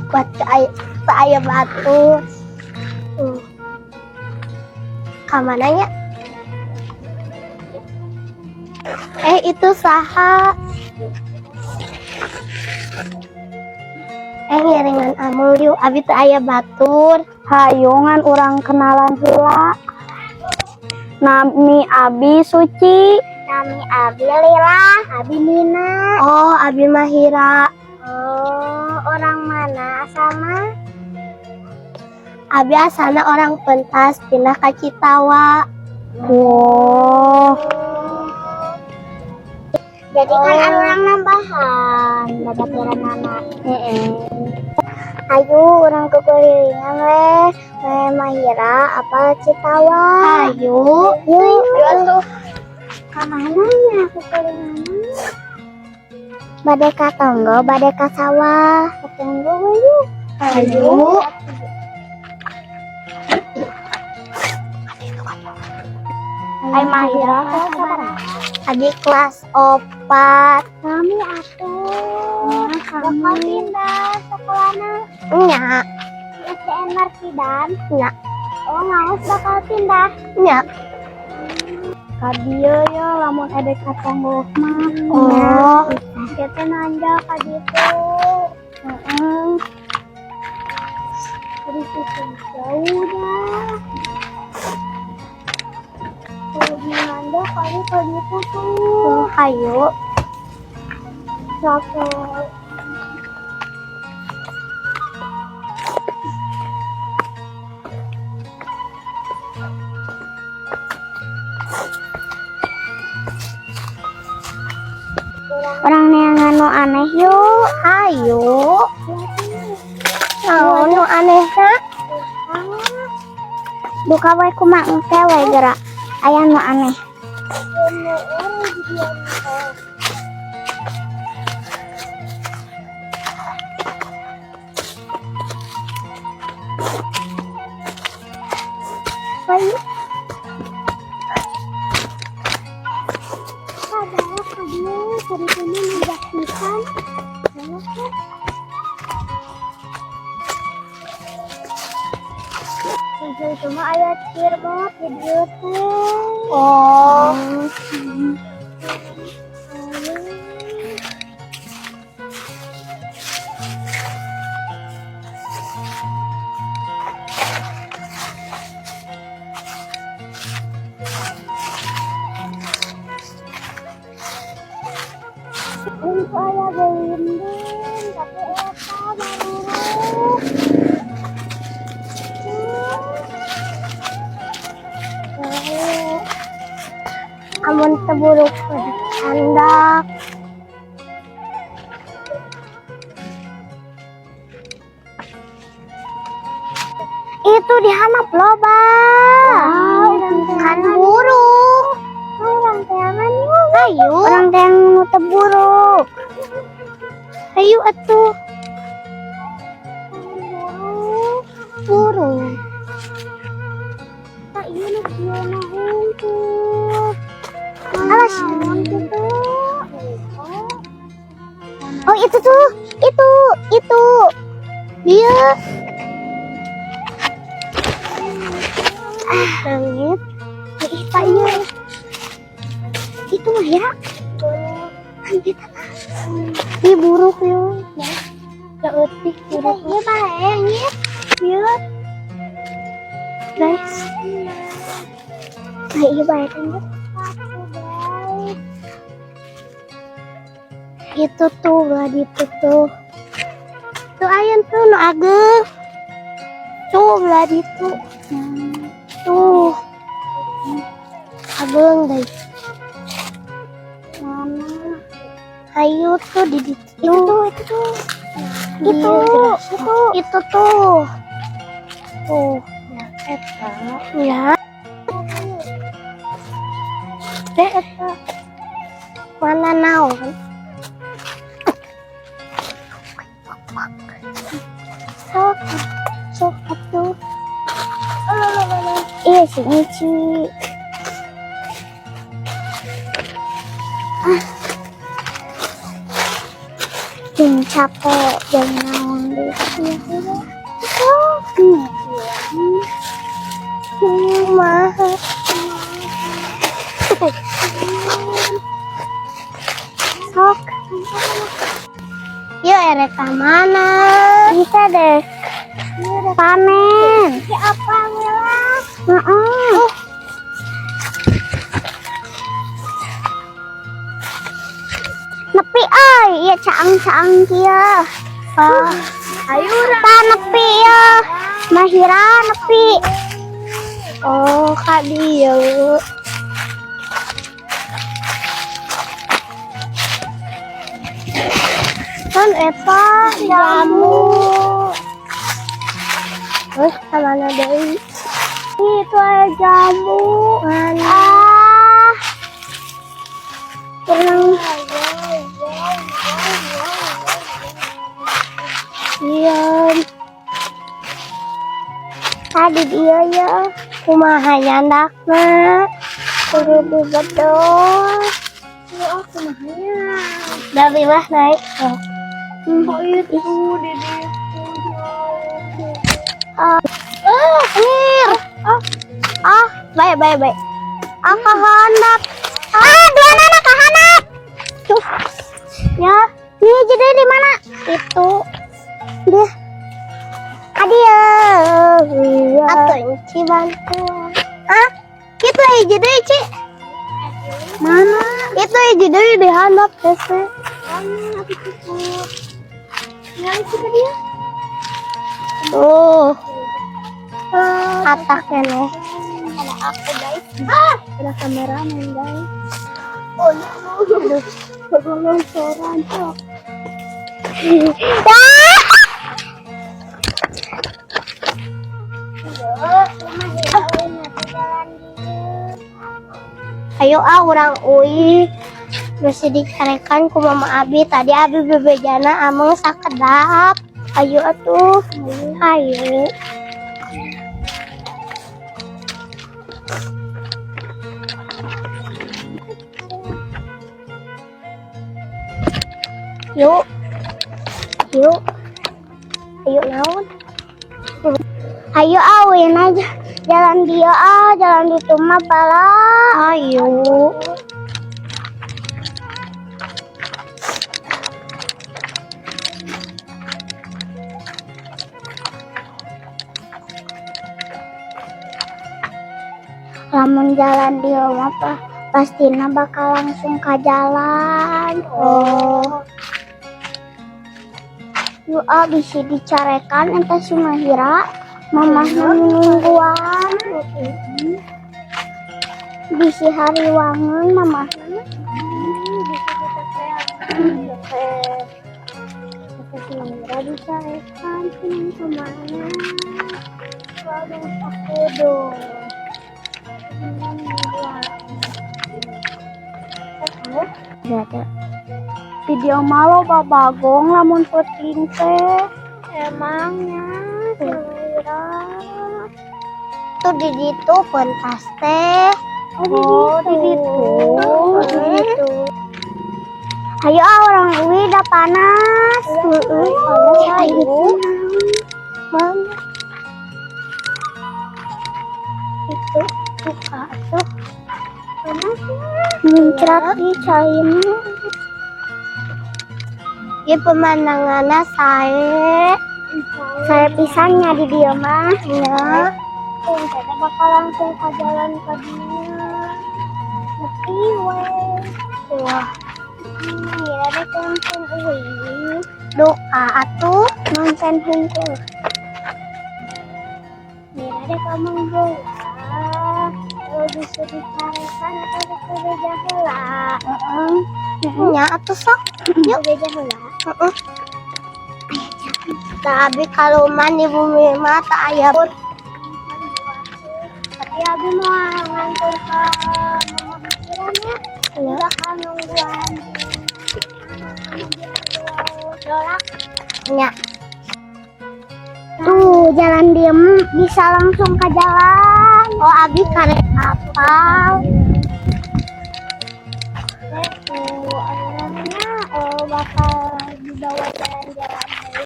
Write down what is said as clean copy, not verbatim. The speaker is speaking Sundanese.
Kuat teu aya, teu aya batur. Ka mana nya? Eh, itu saha? Eh, ngiringan ameng yuk, abi teu aya batur. Hayu ngan urang kenalan heula. Nami abi Suci. Nami abi Lila, abi Nina. Oh, abi Mahira. Oh, orang mana asalna? Abi asalna orang Pentas, pindah ke Citawa. Oh, Jadi kan urang nambahan babaturanana. Ayo urang kukurilingan weh. Weh Mahira apa Citawa? Ayo. Yuk, Ayo atuh. Kamana nya kukulingan? Bade ka tonggo, bade ka sawah. Ka tonggo we yuk. Ayo. Ai Mahira kelas sabaraha? Abi kelas 4. Kami atuh. Bakal pindah sekolahna Nya, di SDN Markidan. Nya. Oh, ngaos bakal pindah. Nya. Ka dieu ya lamun edek ka tonggoh mah. Oh, Kita nanjak ka ditu. Heeh. Dari situ jauh dah. Kalau nanjak kali ka ditu tuh. Ayo. Capek. Urang neangan nu aneh yuk. Ayo. Naon nu anehna? Duka we kumaha engke we geura. Aya nu aneh. Ayo. Padahal kamu tadi ini nunjak pisan. Itu mah aya cirbot di dieu teh. Oh, Untuk aya belimbing, tapi eta baruruk. Amun teu buruk candak. Itu di handap loba. Kan buruk. Urang teangan yuk. Ayo. Urang teangan nu teu buruk. Ayo atuh. Buruk. Burung. Tak ieu nu kieu na hungkul. Alas, naon kitu? Oh, itu tuh, itu. Dia. Ah, langit. Ih, Pak ieu. Itu mah ya. Kan kita Ih, buruk yuk. Leutik kita buruk. ieu bae nyet. Ieu. Guys, Nah, ieu bae kan. Itu tuh belah ditu tuh. Tuh aya tuh nu ageng. Tuh belah ditu. Tuh. Ageng guys. Mana? Ayo tuh di ditu. Itu tuh, itu tuh. Itu, Itu. itu tuh. Tuh. Ya eta. Ya. Eh, eta. Mana naon? Sok, sok atuh. Iya si Michi. Ah. Jeung capek, jeung naon. Iya. Oh, kumaha? Sok. Yuk, erek ka mana? Bisa deh. Panen. Si apa lah? Heeh. Nepi euy, ieu caang-caang kieu. Oh, ayo. Tah, nepi ya. Mahira nepi. Oh, ka dieu. Kan eta jamu. Terus kemana deui? Itu aya jambu. Mana? Ah. Tenang. Iya, Tadi dia ya. Kumaha nyandakna? Kudu dibedol. Ya, kumaha nya? Dari mah naik. Oh. Oh, itu di ditu jauh. Ah, Ah, mir. ah, Ah, baik baik baik. Ah, kahandap. Ah, dua nana kahandap. Tuh. Ya, nih jadi di mana? Itu. Dia. Adia. Atuh Ci bantuan. Ah, itu hiji deui, Ci. Mana? Itu hiji deui di handap hese. Mana aku cukup. Ngali sih ke dia. Tuh. Atak keneh. Ada aku, guys. Ah, ada kameramen, guys. Oh, no. Aduh, longsoran tuh. Ah! Ah. Ayo ah, urang uih. Mesti dicarekan ku Mama Abi. Tadi Abi bebejana ameng sakedap. Ayo atuh. Ayo. Yuk. Yuk. Ayo naon? Ayo ah, uin aja. Jalan dia ah, jalan di mah bala. Ayo. Lamun jalan di mah pastina bakal langsung ke jalan. Oh. Yuk ah, bisa dicarekan entah si Mahira. Mamahna nungguan. Bisi hariwangan mamahna. Bisa kita kayak kita si Mahira dicarekan sini kemana? Waduh, aku dong. Ada. Video mah loba bagong lamun peuting teh. Emangnya si Mahira. Tuh di ditu pentas teh. Oh, di ditu. Oh, di ditu. Ayo ah, urang uih udah panas. Heeh, Ayo. Mana? Itu buka tuh. Muncrat di caina. Ini pemandangannya sae. Sae pisan nya di dieu mah. Ya. Tuh, kita bakal langsung ke jalan ke dia. Nepi we. Wah, Ya ada nonton uih. Duka atuh. Nonton hungkul. Mira deh kamu bola. Kalau bisa dicarekan atau bisa beja heula. Heeh. Nya atuh sok. Yuk beja heula. Heeh. Tapi kalau man di bumi mah tak aya pun. Tapi abi mau ngantur ke mama pikiran ya. Ya. Bakal nungguan. Dolak. Nya. Tuh, jalan diem bisa langsung ke jalan. Oh, abi karek apal. Tuh, anu namanya oh, bakal dibawa jalan-jalan.